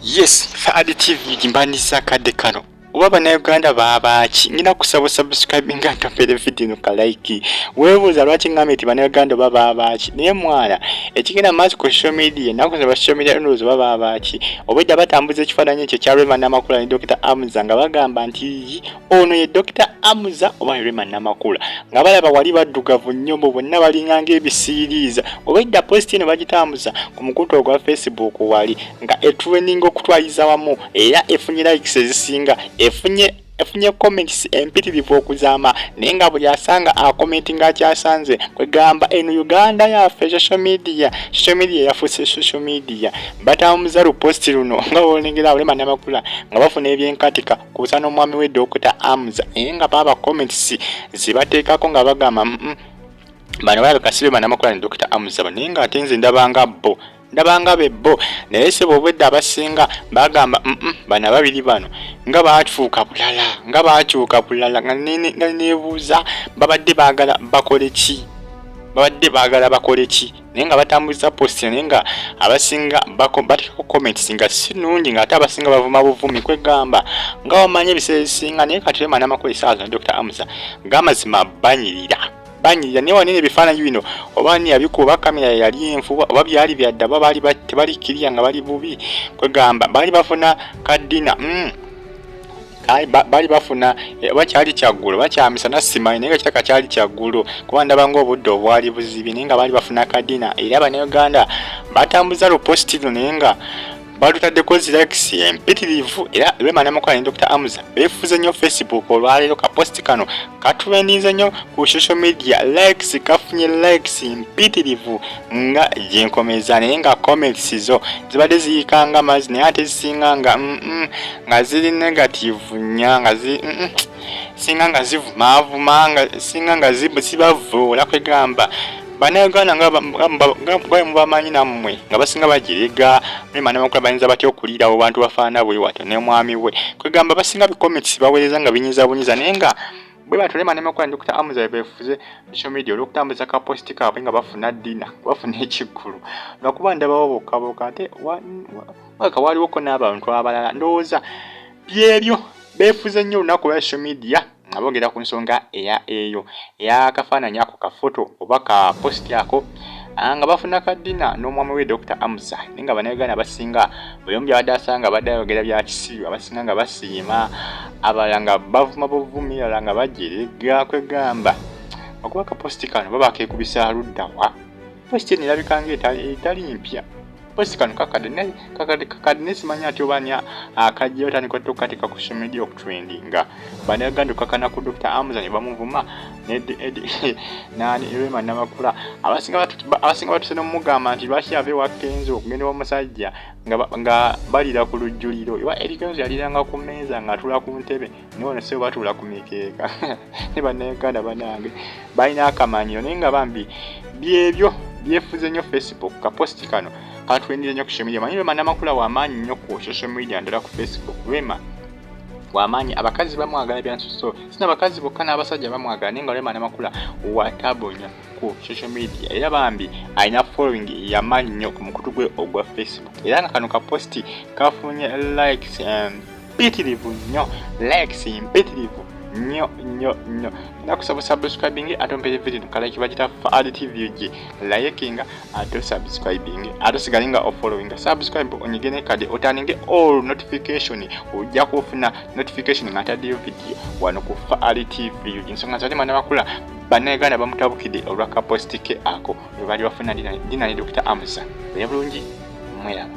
Yes, Fahad TV gimbanisa akadde kano. Oba Bannayuganda baabaaki? Ngina kusaba subscribe nga ntombere video no ka like. Weebuuza lwaki ngambye nti Bannayuganda oba baabaaki? Naye mwana, ekigenda mu maaso ku social media, ennaku zino ba social media ndowooza oba baabaaki? Obwedda batambuza ekifaananyi ekyo ekya Rema Namakula ne Dr. Amuza nga bagamba nti ono ye Dr. Amuza oba Rema Namakula, nga balaba wali baddugavu nnyo, mbu bonna balinga ng'ebisiiriiza. Obwedda post eno bagitambuza ku mukutu ogwa Facebook wali nga etrending okutwaliza wamu, era efunye likes ezisinga, efunye comments empitirivu okuzaama, naye nga buli asanga acomment ng'akyasanze. Kwegamba eno Uganda yaffe, social media, social media yafuuse social media. Batambuza lupost luno nga bolengera Rema Namakula nga bafuna ebyenkatika kusa n'omwami we Dr. Amuza, naye nga baaba comments zibateekako nga bagamba bano balabika si Rema Namakula ne Dr. Amuza, naye nga ate nze ndabanga bo, ndabanga bebbo. Naye sebo, obwedda abasinga bagamba bano ababiri bano nga bafuuka bulala, nga bakyuka bulala, nga neebuuza babadde baagala bakole ki, babadde baagala bakole ki? Naye nga batambuza post, naye nga abasinga bateekako comments nga si nnungi, ng'ate abasinga bavuma buvumi. Kwegamba nga wamanyi ebiseera ebisinga, naye kati Rema Namakula essaawa zino Dr. Amuza ng'amazima banyirira, banyirira. Naye wanene ebifaananyi bino oba ani yabikuba? Kamera yali enfuba oba byali byadda oba baali tebali kiriya nga bali bubi? Kwegamba baali bafuna ka dinner, baali bafuna oba kyali kyaggulo oba kyamisana simanyi, naye nga kiraka kyali kyaggulo kuba ndaba ng'obudde obwali buzibi, naye nga baali bafuna ka dinner. Era Bannayuganda batambuza lupost luno, naye nga balutaddeko zi likes empitirivu, era Rema Namakula ne Dr. Amuza beefuze nnyo Facebook olwaleero. Kapost kano katrendinze nnyo ku social media, likes kafunye likes mpitirivu nga gyenkomeza, naye nga comments zo zibadde ziyikanga amazzi, naye ate zisinga nga nga ziri negative nya nga zi singa nga zivumaavuma, nga singa nga zibavuula. Kwegamba Bannayuganda nga bwe mubamanyi nammwe, nga basinga bagirega Rema Namakula bayinza batya okuliirawo bantu bafaanana bwe watyo ne mwami we? Kwegamba basinga bicomments baweereza nga binyiza bunyiza, naye nga bwe batyo Rema Namakula ne Dr. Amuza beefuze social media olw'okutambuza ka post kaabwe nga bafuna dinner, bafuna ekiggulo, lwakuba ndabawo bokka bokka, ate waka waliwoko n'abantu abalala. Ndowooza byebyo, beefuze nnyo olunaku lwa social media nga boogera ku nsonga eya eyo ey'akafaananyi ako, ka photo oba ka post ako nga bafuna ka dinner n'omwami we Dr. Amuza. Naye nga Bannayuganda abasinga buli omu byabadde asanga abadde ayogera bya kisiru, abasinga nga basiima, abalala nga bavuma buvumi, abalala nga bajerega. Kwegamba okuba ka post kano baba keekubisa ludda wa? Post eno erabika nga etali mpya. Post kano kakadde, kakadde, kakadde, naye simanyi ati oba ani akajjayo tandika okukateeka ku social media okutrendinga. Bannayuganda okukakana ku Dr. Amuza ne bamuvuma nani Rema Namakula, abasinga batuse n'omugamba nti lwaki ava ewa Kenzo okugenda omusajja nga balira ku lujjuliro. Ewa Eddy Kenzo yaliranga ku mmeeza ng'atuula ku ntebe, naye wano sebo batuula ku mikeeka. Ne Bannayuganda banange balina akamanyiro, naye nga bambi byebyo byefuze nnyo Facebook. Ka post kano katrendinze nnyo ku social media. Manyi Rema Namakula wamaanyi nnyo ku social media, ndala ku Facebook. Rema wamaanyi, abakazi bamwagala byansusso, sina abakazi bokka, n'abasajja bamwagala, naye nga Rema Namakula wataabu nnyo ku social media, era bambi alina following yamaanyi nnyo ku mukutu gwe ogwa Facebook. Era nga kano ka post kafunye likes mpitirivu nnyo, likes mpitirivu nnyo nnyo nnyo. Nakusaba subscribing ate ompere video kalike. Bagita Faad TV UG. Likinga ate subscribing ate osigale nga ofollowing. Subscribe, onyige ne kade oturninge all notification, ojja kufuna notification nga ntaddeyo video wano ku Faad TV UG. Ensonga za Rema Namakula, Bannayuganda bamutabukidde olwa kapost ke ako bwe baali bafuna dinner ne Dr. Amuza. Oya bulungi, mweraba.